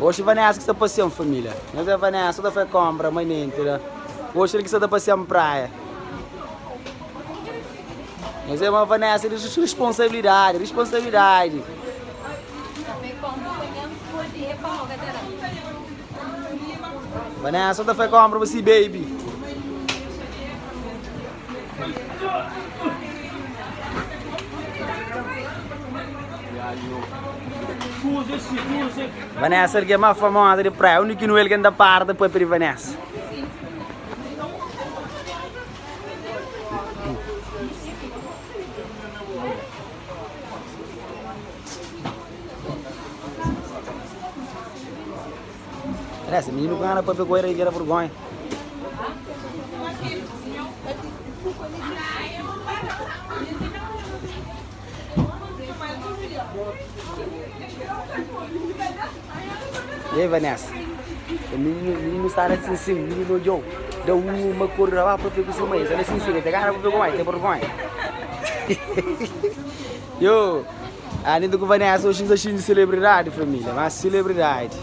Oxi Vanessa ki sta pasian família. Nhos é Vanessa ta fai compra manenti la. Oxi el ki sta ta pasian praia. Nhos é ma Vanessa di responsabilidadi, responsabilidadi. Vanessa ta fai compra pa si baby. Vanessa algen más famosa di praia. Undi ki nu algen ta para ta papia di Vanessa. Vanessa, mininu ku gana papia ku el, el bira vergonha. E aí, Vanessa? O menino, menino está lá assim, sim, menino olhou, deu uma corrida lá para pegar sua mãe, olha assim, sim, tem cara para pegar mãe, tem vergonha. Yo, além do que Vanessa, hoje está cheio de celebridade, família, mas celebridade.